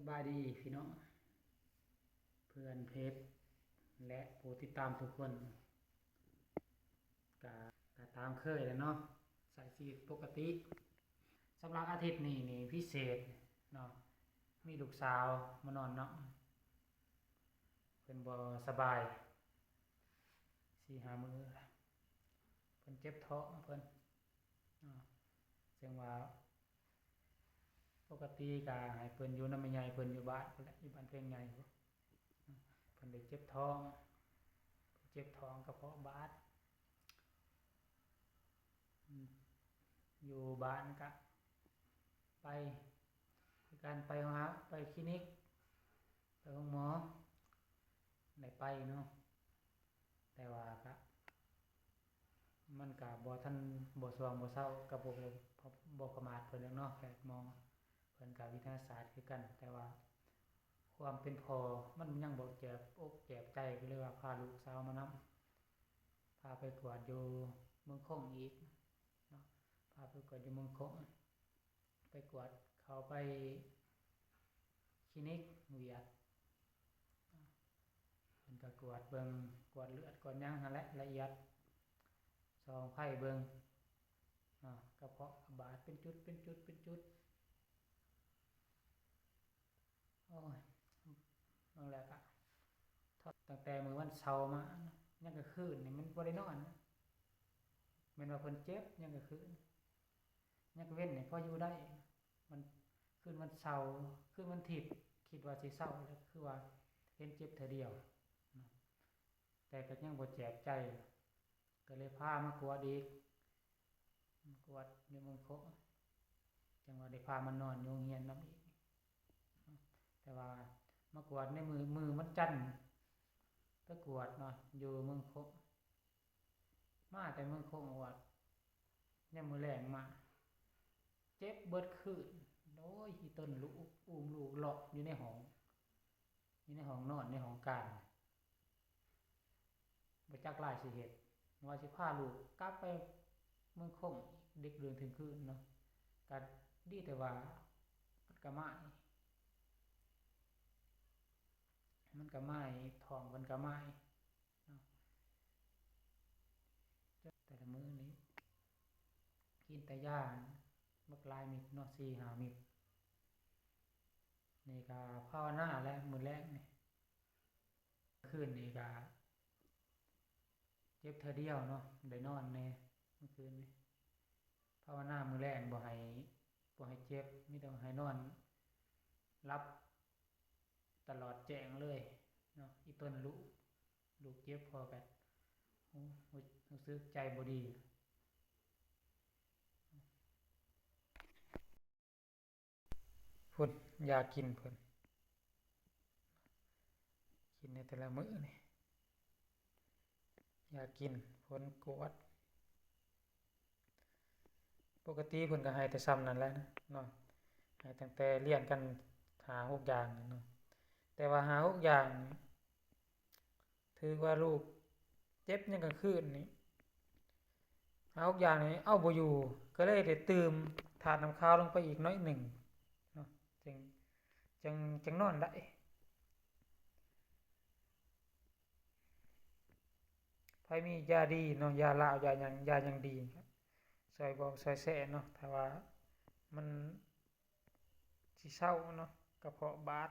ສະບາຍດີພີ່ນ້ອງ ເພື່ອນເພຈ ແລະ ຜູ້ຕິດຕາມທຸກຄົນ ກະ ກະຕາມເຄີຍແຫຼະເນາະ ໃຊ້ຊີວິດປົກກະຕິ. ສຳລັບອາທິດນີ້ນີ້ພິເສດເນາະ ມີລູກສາວມານອນນຳ ເພິ່ນບໍ່ສະບາຍສີ່ຫ້າມື້ ເພິ່ນເຈັບທ້ອງເພິ່ນເນາະ ເຊິ່ງວ່າ ປົກກະຕິກະໃຫ້ເພິ່ນຢູ່ນຳແມ່ໃຫຍ່ເພິ່ນ ຢູ່ບ້ານພຸ້ນແຫຼະ ຢູ່ບ້ານເພັງໃຫຍ່ພຸ້ນ ເພິ່ນໄດ້ເຈັບທ້ອງ ເຈັບທ້ອງກະເພາະບາດ ຢູ່ບ້ານກະໄປ ຄືກັນ ໄປຫາ ໄປຄລີນິກ ໄປໂຮງໝໍ ໄດ້ໄປເນາະ ແຕ່ວ່າກະ ມັນກະບໍ່ທັນ ບໍ່ຊ່ວງບໍ່ເຊົາ ກະບໍ່ ບໍ່ປະໝາດເພິ່ນດອກເນາະ ແພດໝໍ ເພິ່ນກະວິທະຍາສາດຄືກັນ ແຕ່ວ່າຄວາມເປັນພໍ່ມັນຍັງບໍ່ແຈບອົກແຈບໃຈ ກະເລີຍວ່າພາລູກສາວມານຳ ພາໄປກວດຢູ່ເມືອງຄົງອີກເນາະ ພາໄປກວດຢູ່ເມືອງຄົງ ໄປກວດ ເຂົ້າໄປຄລີນິກຫວຽດ ເພິ່ນກະກວດເບິ່ງ ກວດເລືອດກວດຫຍັງຫັ້ນແຫຼະ ລະອຽດ ສ່ອງໄຟເບິ່ງເນາະ ກະເພາະ ກະບາດເປັນຈຸດ ເປັນຈຸດ ເປັນຈຸດ ໂອ້ຍ ເບິ່ງແລ້ວກະ ຕັ້ງແຕ່ມື້ວັນເສົາມາ ຍັງກາງຄືນນີ້ມັນບໍ່ໄດ້ນອນ ແມ່ນວ່າເພິ່ນເຈັບ ຍັງກາງຄືນ ຍາມກາງເວັນນີ້ພໍຢູ່ໄດ້ ມັນ ຄືນວັນເສົາ ຄືນວັນທິດ ຄິດວ່າຊິເຊົາແລ້ວ ຄືວ່າເຫັນເຈັບເທື່ອດຽວເນາະ ແຕ່ກະຍັງບໍ່ແຈບໃຈ ກະເລີຍພາມາກວດອີກ ມາກວດຢູ່ເມືອງໂຂງ ຈັ່ງວ່າໄດ້ພາມານອນຢູ່ໂຮງຮຽນນຳອີກ ແຕ່ວ່າມາກວດໃນມື້ ມື້ວັນຈັນ ໄປກວດເນາະ ຢູ່ເມືອງໂຂງ ມາແຕ່ເມືອງໂຂງ ກວດຍາມມື້ແລງມາ ເຈັບເບິດຄືນ ໂອ້ຍ ອີ່ຕົນລູກ ອຸ້ມລູກເລາະຢູ່ໃນຫ້ອງ ຢູ່ໃນຫ້ອງນອນ ໃນຫ້ອງກາງ ບໍ່ຈັກຫຼາຍຊິເຮັດ ວ່າຊິພາລູກກັບໄປເມືອງໂຂງອີກ ດຶກເດືອນທ່ຽງຄືນເນາະ ກະດີແຕ່ວ່າມັນກະມາຍ ມັນກະມາຍ ທ້ອງເພິ່ນກະມາຍ ເນາະ ແຕ່ລະມື້ນີ້ກິນແຕ່ຢາບັກຫຼາຍເມັດເນາະ ສີ່ຫ້າເມັດ ນີ້ກະພາວະນາແຫຼະມື້ແລງນີ້ ຄືນນີ້ກະເຈັບເທື່ອດຽວເນາະ ໄດ້ນອນແດ່ມື້ຄືນນີ້ ພາວະນາມື້ແລງບໍ່ໃຫ້ ບໍ່ໃຫ້ເຈັບ ມີແຕ່ໃຫ້ນອນຫຼັບ ຕະຫຼອດແຈ້ງເລີຍເນາະ ອີ່ຕົນລູກ ລູກເຈັບພໍກະ ຮູ້ ຮູ້ສຶກໃຈບໍ່ດີ ພຸ້ນ ຢາກິນເພິ່ນ ກິນໃນແຕ່ລະມື້ນີ້ ຢາກິນ ຜົນກວດ ປົກກະຕິເພິ່ນກະໃຫ້ແຕ່ຊ່ຳນັ້ນແຫຼະເນາະ ໃຫ້ຕັ້ງແຕ່ລຽນກັນຫ້າຫົກຢ່າງເນາະ ແຕ່ວ່າຫ້າຫົກຢ່າງ ຖືວ່າລູກເຈັບຍາມກາງຄືນນີ້ ຫ້າຫົກຢ່າງນີ້ເອົາບໍ່ຢູ່ ກະເລີຍໄດ້ຕື່ມທາດນ້ຳຂາວລົງໄປອີກໜ້ອຍໜຶ່ງເນາະ ຈຶ່ງ ຈຶ່ງ ຈຶ່ງນອນໄດ້ ໃຜມີຢາດີເນາະ ຢາລາວ ຢາຫຍັງ ຢາຫຍັງດີ ຊ່ອຍບອກຊ່ອຍແຊເນາະ ຖ້າວ່າມັນຊິເຊົາເນາະ ກະເພາະບາດ